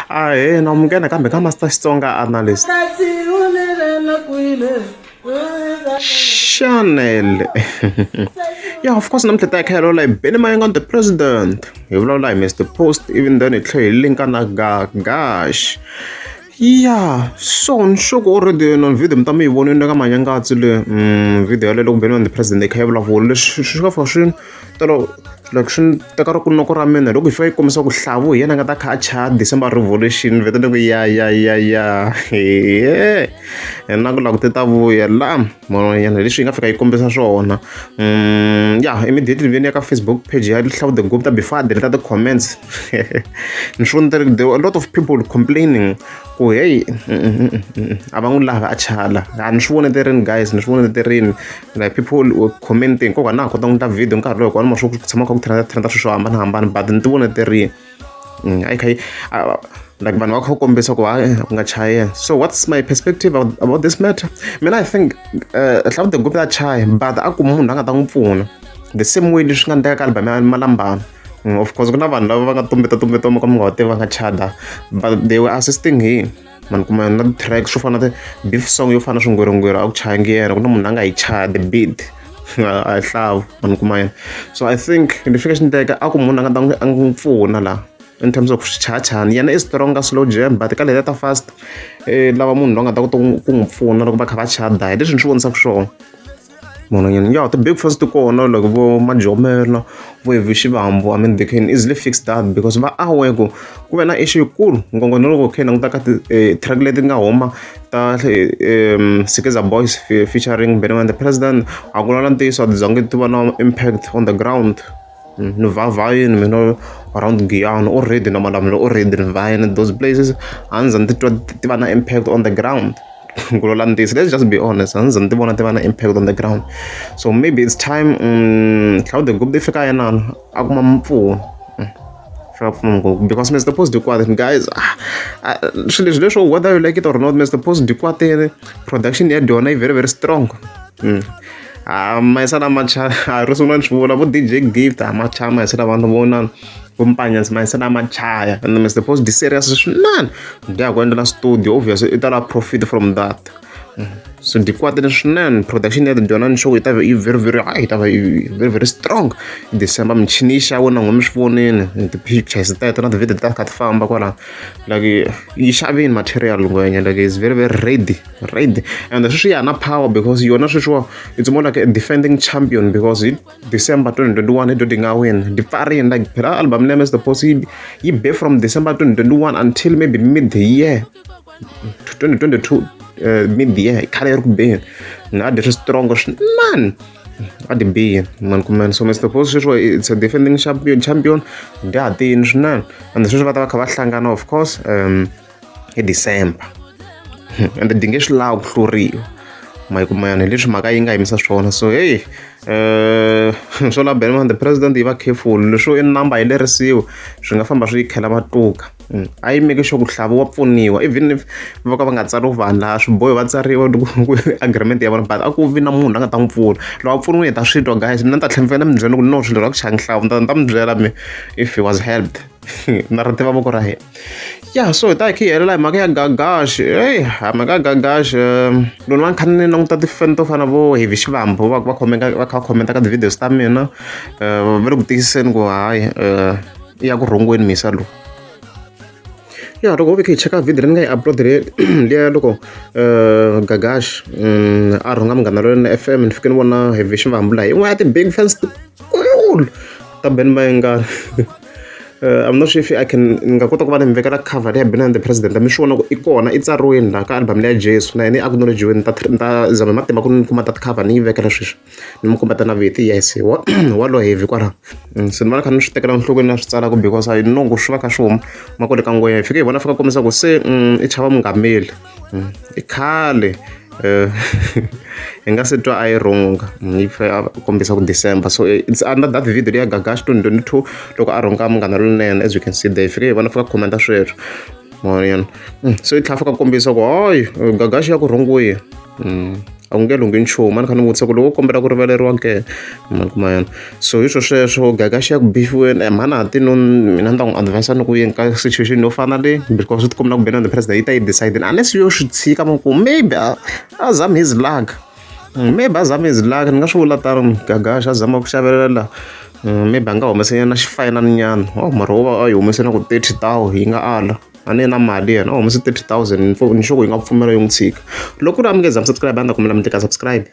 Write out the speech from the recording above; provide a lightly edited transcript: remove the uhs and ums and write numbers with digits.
Ahee, na amukela kambe ka Master Xitsonga Analyst Channel. Yeah, of course namuntlha ta hi kha hi vulavula hi Benny Mayengani the president. Hi vulavula hi Mr Post even then hi tlhela hi linka na Gagash. Yeah, so ni sure ku already na video mi ta mi yi vonile ka Manyangatsi le video yaleyo loko Benny Mayengani the president yi kha yi vulavula leswi swi nga fika swi tolo like swi ni teka rinoko ra mina loko hi fika yi kombisa ku Hlavu hi yena a nga ta kha a chaya December Revolution vhete ni ku ya ya ya ya he na ku lava ku ti ta vuya la man'wanyana hi leswi yi nga fika yi kombisa swona ya immediately ni ya ka Facebook page ya Hlavu the Gupta before a delete ti-comments ni swi vonile there were a lot of people complaining ku hey a va n'wi lavi a chala a ni swi voni rini guys ni swi voni rini like people were commenting nkoka na ha kota ku endla video nkarhi lowu hinkwawo ma swi ku tshama kha ku trend trend swilo swo hambanahambana but ni ti vone ti rini a yi kha yi like vanhu va kha va kombisa ku hayi ku nga chayi yena so what's my perspective about this matter mina I think Hlavu the Gupta a chaya but a kuma munhu la nga ta n'wi pfuna the same way leswi nga endleka ka album ya Malambana of course ku na vanhu lava va nga tumbeta tumbeta mo ka mi nga va tivi va nga chada but they were assisting him mani kuma na track swo fana na ti-beef song yo fana na swingwirhingwirhi a ku chayangi yena ku na munhu a nga yi chaya the beat a hlavu mani kuma yena so I think lexi nga xi ndleka a ku munhu a nga ta n'wi a n'wi pfuna laha in terms of xichayachayani yena i strong ka slow jam but ka letiya ta fast lava munhu loyi a nga ta kota ku n'wi pfuna loko va kha va chada hi leswi ni swi vonisaka swona munhu ya ti-big fans ti kona like vo Majomela vo Heavy Shivambu I mean they can easily fix that because va aware ku ku ve na issue yikulu ngopfu na loko kha hi languta ka ti-track leti nga huma ta Sikiza Boys featuring Benny the President a ku na ntiyiso a ti zangi ti va na impact on the ground ni vhavhayini mina around Giyani already na Malamulele already ni vhayini those places a ni za ni titwa ti va na impact on the ground ku vulavula ntiyiso let's just be honest a ni za ni ti vona ti va na impact on the ground so maybe it's time Hlawu the Gupta i fika a ya a kuma mpfuno because Mr Post kwatini guys swilo leswi leswo whether you like it or not Mr Post kwatini production ya dyona yi very very strong a mayisana macha a ro sungula ni swi vula vo D_J Gift a ma chaya mayisana vanhu vo vo Mpanyasi mayisana ma chaya and Mr Post di serious swinene dya ku endla studio obviously i ta lava profit from that so di kwatile swinene production ya dyona ni sure yi ta va yi very very hayi yi ta va yi very very strong December michini yi xaviwe na n'wina mi swi vonile ti-pictures teto na ti-video ta kha ti famba kwala like yi xavini material ngwenya like is very very ready ready and sweswi ya ha na power because yona sweswiwa it's more like a defending champion because hi December 2021 hi dyo nga win di pfarini like phela album leyi Mr Post yi yi be from December 2021 until maybe mid year 2022 mid year khale yi ri ku beni a dyi ri strong swinene a di bini mani kumene so Mr Post sweswiwa it's a defending champion champion dya ha tiyini swinene and sweswi va ta va kha va hlangana of course hi December and di nge swi lavi ku hluriwa ma yi kuma yana hi leswi mhaka yi nga yimisa swona so hey swo la Benny the president yi va careful leswo i number yi lerisiwe swi nga famba swi khela matluka a yi make sure ku hlavu wa pfuniwa even if va ka va nga tsariwi vanhu laha swi bohi va tsariwa loko agreement ya vona but a ku vi na munhu la nga ta n'wi pfuna loko a pfuniwile hi ta swi twa guys mina ni ta tlhela ni fanele ni mi byela ku no swilo swa ku chaya nhlavu ni ta mi byela mi if he was helped na ri tiva voko ra yena ya so hi ta hi kha hi helela hi mhaka ya Gagash eyi mhaka ya Gagash loko ni va ni kha ni languta tifeni to fana vo Heavy Shivambu va va comment va kha va comment ka ti-videos ta mina va le ku tiyisiseni ku hayi i ya ku rhongweni mhisa lowu ya loko ho ve kha hi cheka video leyi ni nga yi upload liya loko Gagash a rhunga Munghana Lonene F_M ni fike ni vona Heavy Shivambu laha yin'wana ya ti-big fans tikulu ta Benny Mayengani I'm not sure if I can ni nga kota ku va ni mi vekela cover leya Benny the President mi swi vona ku i kona i tsariwini laha ka album leya Jesu na yena i acknowledge-iwini ni ta ni ta zama hi matimba ku ni kuma that cover ni yi vekela sweswi ni mi kombeta na vito yes walowo Heavy kwalaho se ni va ni kha ni swi tekela enhlokweni na swi tsalaka because I know ku swi va kha swi huma ma kwale ka nghohe hi fike hi vona fika kombisa ku se i chava mungameli i khale hi nga se twa a yi rhunga yi a kombisa ku December so it's under that video leya Gagash 2022 loko a rhunga Munghana Lonene as you can see there fike hi vona fika comment sweswo so yi tlhela fika kombisa ku hayi Gagash ya ku rhungiwile. A ku nge lunghi nchumu. A ni kha ni vutisa ku loko wo kombela ku rivaleriwa ke ma kuma yona. So hi swo sweswo Gagashi ya ku bifiweni mhani a ti no mina ni ta n'wi advise ni ku yini ka situation yo fana na leyi because swi ti komba na ku Benny the President yi ta yi decide unless yo swi tshika ma ku maybe a zama his luck. Maybe a zama his luck ni nga swi vula tano Gagashi a zama ku xavelela maybe a nga humesa nyana xifayinani nyana oh mara wo va a yi humese na ku 30,000 yi nga ala a ni na mali yena a humese 30,000 ni sure ku yi nga pfumela yo n'wi tshika. Loko ku ri a mi nge za mi subscribe a ni ta kombela mi tlika subscribe.